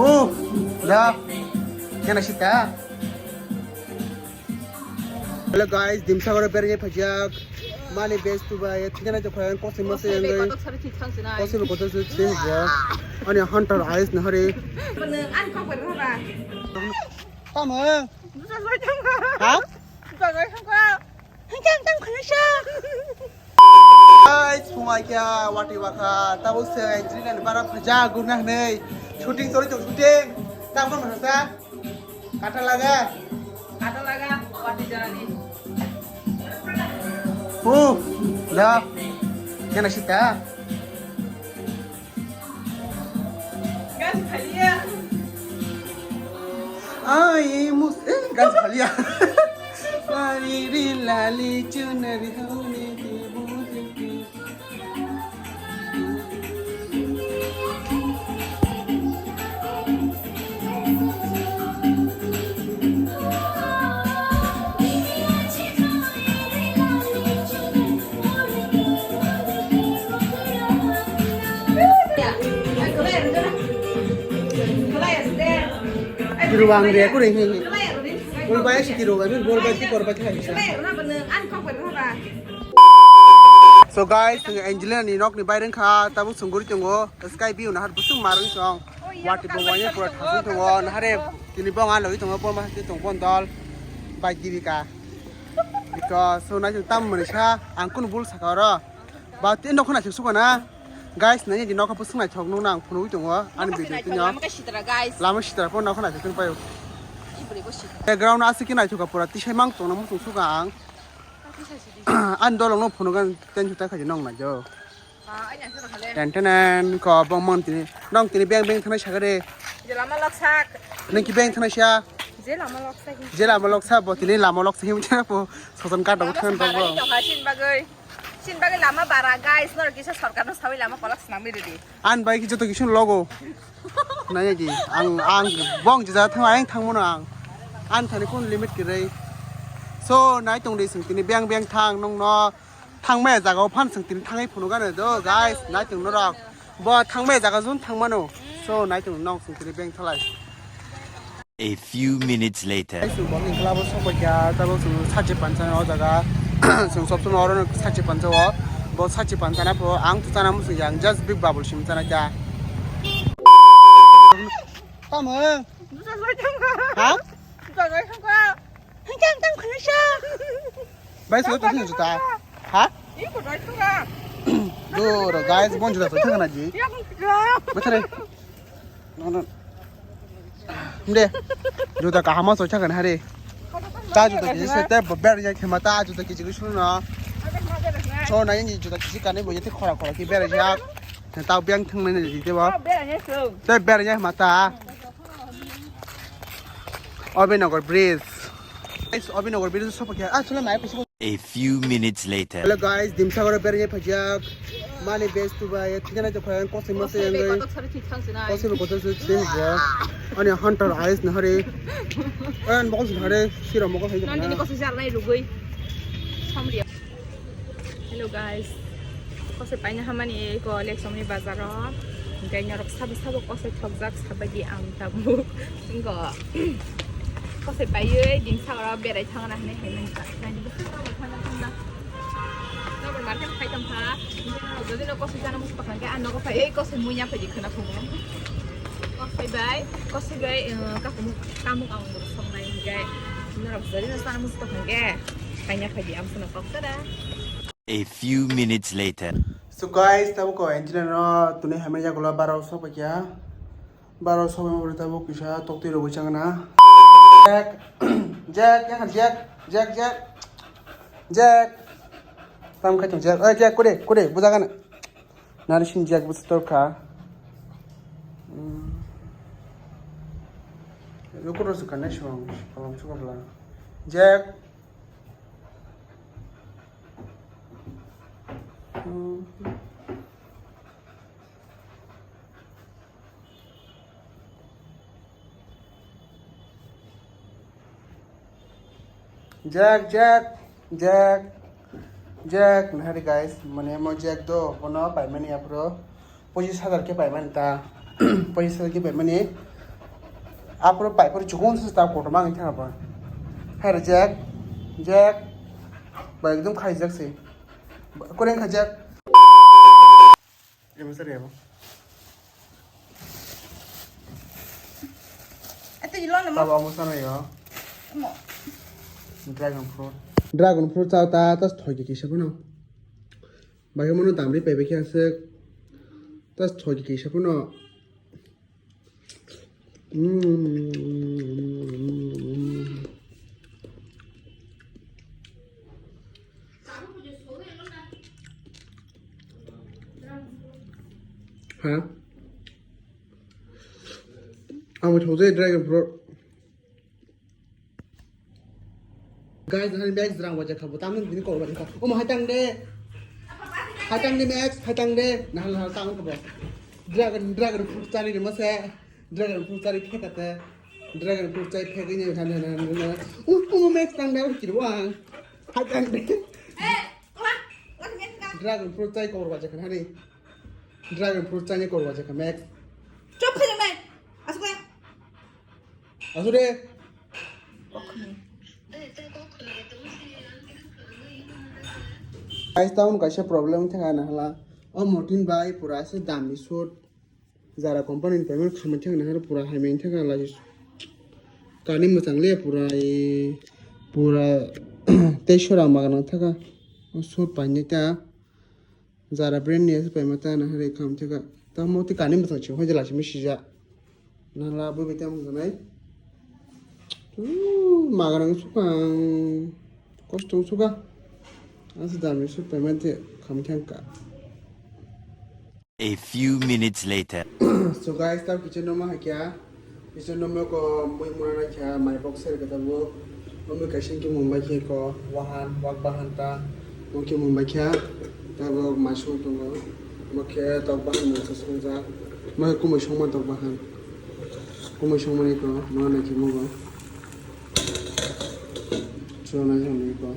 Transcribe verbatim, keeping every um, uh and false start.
Oh, da. Kena sita. Hello guys, Dimsagoro berge phajak. Mani best to buy. Thikana to khayan kosi masi yang gai. Kosi be kotor se se ya. Ani hunter eyes na hari. Ani kok ber ba. Tamo. Ha? Guys, phungai kya wati wakha, tabuk se Angelina ni bara phaja guna hwnwi shooting chori tong shooting. Tamo mana sa? Kata laga. Kata laga, wati jarani. Oh, da. Kena sita. Ganj phalia. Ai mus eh ganj phalia. Lali ri lali chunari hone ki bujiki. Kiruang dia aku deh. Bol bai si kiruang, bol bai si kor bai si. So guys, Angelina ni nok ni bai rengkha, tabuk sunguri tongo, sky view nahar busung marung song. Wati bo wanya pura thasung tongo, nahare tini bong a logi tongo, bong ma tong bondol bai dibika. Because so nai tam mani sa ang kun bul saka oro. Ba tin nok khona suk sukana. Guys, nai di nok busung nai thok nung nang phunui tongo. Ani video tin nok. Lama sitra po nok khona suk payo. Background asik nai thuka pura tisai mang tong na musung suka ang. Ani dolong no phunugan ten juta khaji nong na jo. Ten ten ten ko bong mon tini nong tini beng beng thanai sagare. Je lama lok sak. Nang ki beng thanai sa. Je lama lok sak. Je lama lok sa bo tini lama lok sa him cha po sosan ka dong than dong. Sin bagwi lama bara guys, nor kisa sorkar no sawi lama kolak snam ri di. An bai ki joto kisun logo. Nai di ang ang bong jija thang ang thang mono ang. An thani kun limit kirei. So nai tong di sing tini beng beng thang nong no. Thangmaya jaga o phan sing tini thangai phunu gana do guys, nai tong norok. Bo thangmaya jaga jun thangmano. So nai tong nong sing tini beng thalai. A few minutes later. Guys, bo ni club o sokoi kya, tabo sung sachi panchana o jaga. Sung sob sung oro sachi pancha o. Bo sachi panchana po ang tu chana musung yang just big bubble sim chana kya. Tamo? Ha? Bai, so to juta. Ha? Duro, guys, bon juta so thang na ji. Bethare. No, no. Mde. Juta kahama so thang na hare. Ta juta kiji se te ber ya khema ta juta kiji ko sunu na. So na ni juta kiji kane bo yete khora khora ki ber ya. Ta biang thang na ni de bo. Te ber ya ma ta. Abhinagar Bridge. Guys, Abhinagar Bridge sopha kya. Ah, chula nai pisi. A few minutes later. Hello guys, Dimsagoro berge phajak. Mani best to buy. Thikana to khayan kosi masi yang gai. Kosi be kotor se se ya. Ani hunter eyes na hari. An bokol se hari. Sira mokol hai. Nandini kosi jar nai lugui. Samria. Hello guys, kosoi paina hamani eko Lekchomni bazaro. Hingke norok sabo sabo kosoi thokjak sabagi ang tabuk. Ingo kosoi paiye din sagara berai thangna hane hai nang ta. Nai di bwswk norok thangna thangna. Norok market phai tongkha. Hingke norok jodi no kosoi jana musi pakha hingke ang nogo phaiye kosoi muiya phaidi khwna phumu. Kosoi bai, kosoi bai, eh, kakumuk, kamuk ang songnai hingke. Norok jodi no jana musi pakha hingke. Paina phaidi ang phano kok tada. A few minutes later. So guys, tabuk ko Angelina no tuni hamya jagulo baro sokpakya. Baro sokpakya tabuk kisa toktwi rogwi changna. Jack, Jack, Jack, Jack, Jack, Jack. Tam khai tong Jack. Oi Jack, kode, kode, bujagana. Nari sin Jack bus torka. Hmm. Lukur rosu kanai suang, kalam suka bela. Jack. Jack, Jack, Jack, Jack, nahari guys, mane mo Jack do, bono paimani aphuru. Pochis hajar khe paimani ta. Pochis hajar khe paimani. Aphuru paipor chukung se ta kotorma wngwi thangba. Hai reject, reject. Ba ekdom khaijak se. Kureng khaijak. Emo sari emo. Ate ilo na mo. Baba amo sana yo. Mo. Dragon fruit. Dragon fruit chao ta, ta thoi kisa phano. Bai mano damri paibai khe aswk. Ta thoi kisa phano. Mm. Ha? Ang thok jai dragon fruit. Guys, nahal Max drang wajak kha bo, tamni bini kor wajak kha. Omo hai tang de. Hai tang de Max, hai tang de. Nahal nahal tang kha bo. Dragon, dragon fruit chari de mase. Dragon fruit chari phek ate. Dragon fruit chari phek ini nahal nahal nahal. Um, omo Max tang de, kiri wang. Hai tang de. Dragon fruit chari kor wajak kha hani. Dragon fruit chari kor wajak kha Max. Chop khai de Max. Asuk ya. Asuk de. Guys, town kaisa problem thang na hala. O Motin bai pura se dam ni suit. Zara company ni payment khamai thang na hala pura hai mai thang hala. Kani mwchang le pura e, pura teisho rang maga nang thaka. O suit pai ni ta. Zara brand ni ase paima ta na hari kam theka. Tamo ti kani bwsang ching hoi jala simi sija. Na la bo bete mo ganai. Tu magarang sukang. Kostong suka. Asa dami su paima te kam thangka. A few minutes later. So guys, tao kitchen no ma hakya. Isor no moko mui mura na kha mai box ser kata bo. Omo kaisa khe mumbai khe ko wahan, wak bahan ta. Mo khe mumbai kha. Tabok mai song tongo. Mo khe tok bahan mung sa song jak. Mo khe kumui song ma tok bahan. Kumui song mani ko mo na khe mo go. So na jang ni ko.